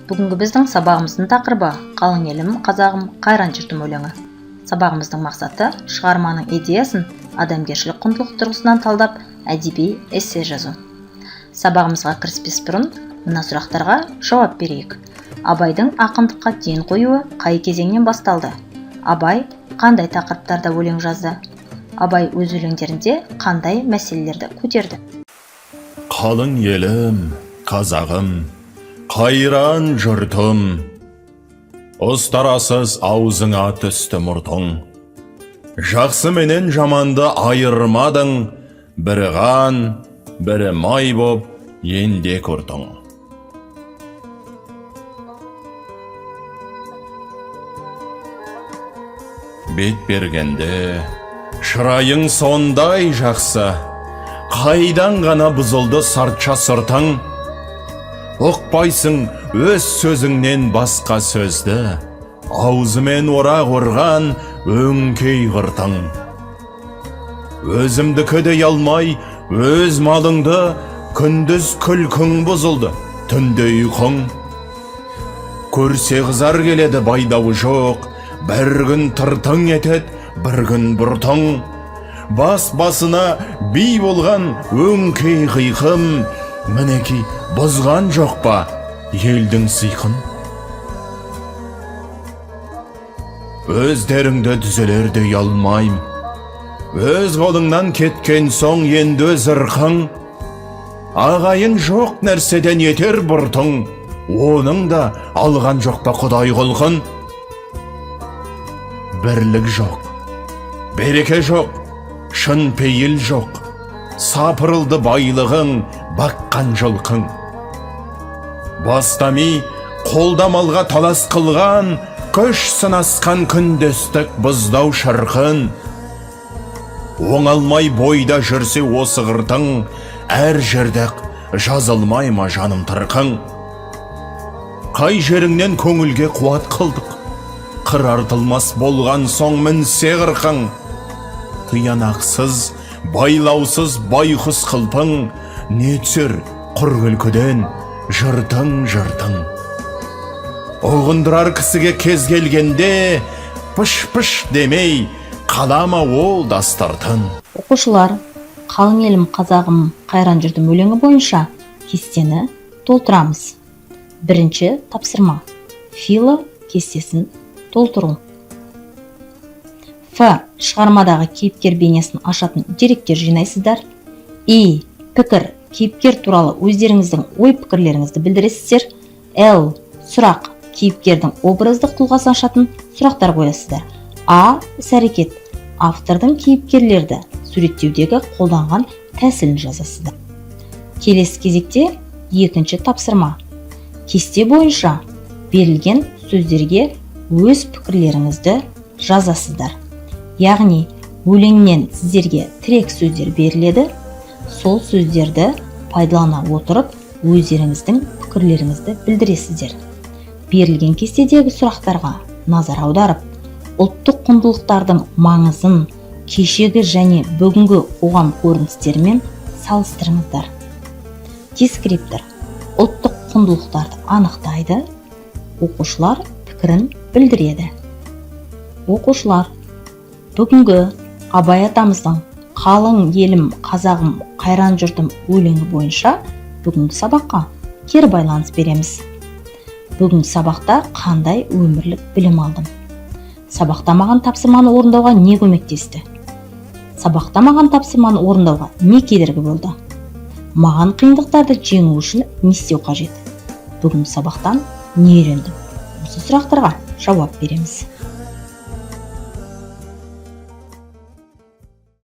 Бүгінгі біздің сабағымыздың тақырыбы «Қалың елім, қазағым, қайран жұртым» өлеңі. Сабағымыздың мақсаты: шығарманың идеясын адамгершілік құндылық тұрғысынан талдап, әдеби эссе жазу. Сабағымызға кіріспес бұрын мына сұрақтарға жауап берейік. Абайдың ақындыққа ден қоюы қай кезеңнен басталды? Абай қандай тақырыптарда өлең жазды? Абай өз өлеңдерінде қандай мәселелерді көтерді? Қалың елім, қазағым, қайран жұртым, ұстарасыз аузыңа түсті мұртың. Жақсы менен жаманды айырмадың, бірі қан, бірі май боп ендек ұрдың. Бет бергенде шырайың сондай жақсы, қайдан ғана бұзылды сартша сыртың? Ұқпайсың өз сөзіңнен басқа сөзді, аузымен орақ ұрған өңкей қыртың. Өзімдікі дей алмай өз малыңды, күндіз күлкің бұзылды, түнде ұйқың. Көрсе қызар келеді байлауы жоқ, бір күн тыртың етеді, бір күн бұртың. Бас басына би болған өңкей қиқым, мінекей бұзған жоқ па елдің сиқын? Өздеріңді түзелер дей алмайм, өз қолыңнан кеткен соң енді өз ырқың. Ағайын жоқ нәрседен етер бұртың, оның да алған жоқ па құдай құлқын? Бірлік жоқ, береке жоқ, шын пейіл жоқ, сапырылды байлығың, баққан жылқың. Бастами қолда малға талас қылған, күш сынасқан күндестік бұздау шырқын. Оңалмай бойда жүрсе осы қыртың, әр жерде жазылмай ма жаным тырқың? Қай жеріңнен көңілге қуат қылдық, қыр артылмас болған соң мінсе қырқың. Тиянақсыз, байлаусыз байқұс қылпың, не түсер құр күлкіден жыртың жыртың. Ұғындырар кісіге кез келгенде, пыш-пыш демей қалама ол дастартын. Оқушылар, «Қалың елім, қазағым, қайран жұртым» өлеңі бойынша кестені толтырамыз. Бірінші тапсырма: фило кестесін толтыру. Ф шығармадағы кейіпкер бейнесін ашатын деректер жинайсыздар. И пікір, кейіпкер туралы өздеріңіздің ой пікірлеріңізді білдіресіздер. Л сұрақ, кейіпкердің образдық тұлғасын ашатын сұрақтар қоясыздар. А іс әрекет, автордың кейіпкерлерді суреттеудегі қолданған тәсілін жазасыздар. Келесі кезекте екінші тапсырма: кесте бойынша берілген сөздерге өз пікірлеріңізді жазасыздар. Яғни өлеңнен сіздерге тірек сөздер беріледі, сол сөздерді пайдалана отырып өздеріңіздің пікірлеріңізді білдіресіздер. Берілген кестедегі сұрақтарға назар аударып, ұлттық құндылықтардың маңызын кешегі және бүгінгі қоғам көріністерімен салыстырыңыздар. Дескриптор ұлттық құндылықтарды анықтайды, оқушылар пікірін білдіреді. Оқушылар, бүгінгі Абай атамыздың «Қалың елім, қазағым, қайран жұртым» өлеңі бойынша бүгінгі сабаққа кері байланыс береміз. Бүгінгі сабақта қандай өмірлік білім алдым? Сабақта маған тапсырманы орындауға не көмектесті? Сабақта маған тапсырманы орындауға не кедергі болды? Маған қиындықтарды жеңу үшін не істеу қажет? Бүгінгі сабақтан не үйрендім? Осы сұрақтарға жауап береміз.